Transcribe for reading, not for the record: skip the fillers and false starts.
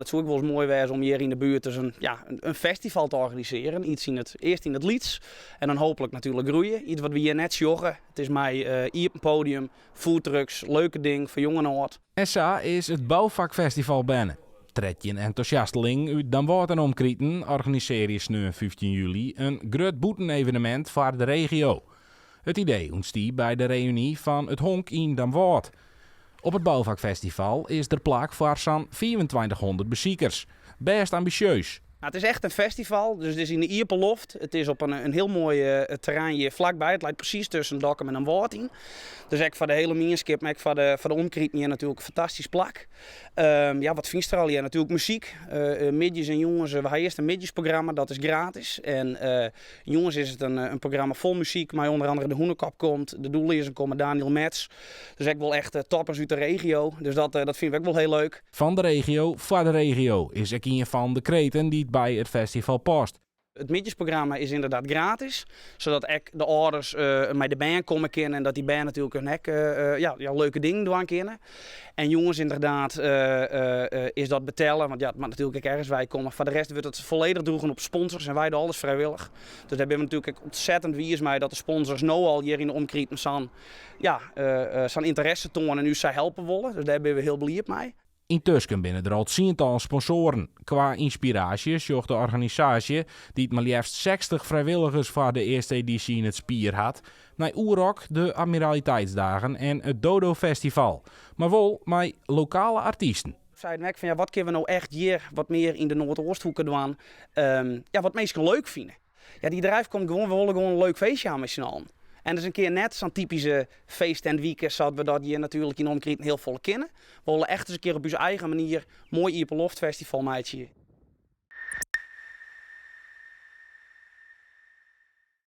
It soe ek wolris moai wêze om hjir yn de buert dus in, ja, in festival te organisearjen. Iets yn it, earst yn it lyts en dan hooplik natuerlik groeie. Iets wat we hjir net sjogge. It is mei iepen podium, foodtrucks, leuke ding foar jong en âld. En sa is it Boufakfestival berne. 13 entûsjastelingen út Damwâld en omkriten organisearje sneon 15 july in grut bûtenevenemint foar de regio. It idee ûntstie by de reüny fan It Honk yn Damwâld. Op it Boufakfestival is der plak foar sa'n 2500 besikers. Bêst ambisjeus. Nou, it is echt in festival, dus it is yn de iepen loft. It is op in hiel moai terrein hjir flakby. It leit presys tusken Dokkum en Damwâld yn. Dus ek foar de hiele mienskip, mar ek foar de, foar de omkriten hjir natuerlik in fantastysk plak. Ja, wat fynst der allegear? Natuerlik muzyk, middeis en jûns. We ha earst in middeisprogramma, dat is gratis. En jûns is it in programma fol muzyk, mei ûnder andere de Hûnekop komt, de Doelleazen komme, Daniel Metz. Dus ek wol echt toppers út de regio. Dus dat, dat fine we ek wol hiel leuk. Fan de regio foar de regio is ek ien fan de kreten dy't by it festival past. It middeisprogramma is ynderdaad gratis, sadat ek de âlders mei de bern komme kinne en dat dy bern natuerlik hun ek ja, ja, leuke dingen dwaan kinne. En jûns ynderdaad is dat betelle, want ja, it moat natuerlik ek ergens weikomme. Foar de rest wurdt it folledich droegen op sponsors en wy dogge alles frijwillich. Dus dêr binne we natuerlik ek ontzettend wiis mei dat de sponsors no al hjir yn de omkriten sa'n ja, sa'n ynteresse toane en ús sa helpe wolle. Dus dêr binne we hiel bliid mei. Yntusken binne der al tsientallen sponsoaren. Kwa ynspiraasje sjocht de organisaasje, dy't mar leafst 60 frijwilligers foar de earste edysje yn it spier hat, nei Oerrock, de Admiraliteitsdagen en it Dodo Festival. Mar wol mei lokale artysten. Seiden ek fan ja, wat kinne we no echt hjir wat mear yn de Noardoasthoeke dwaan, ja, wat minsken leuk fine. Ja, dy drive komt gewoan, we wolle gewoan in leuk feestje ha mei syn allen. En dus in kear net sa'n typyske feesttentwike sa't we dat hjir natuerlik yn de omkriten hiel folle kinne. We wolle echt ris in kear op ús eigen manier moai iepenloftfestival meitsje.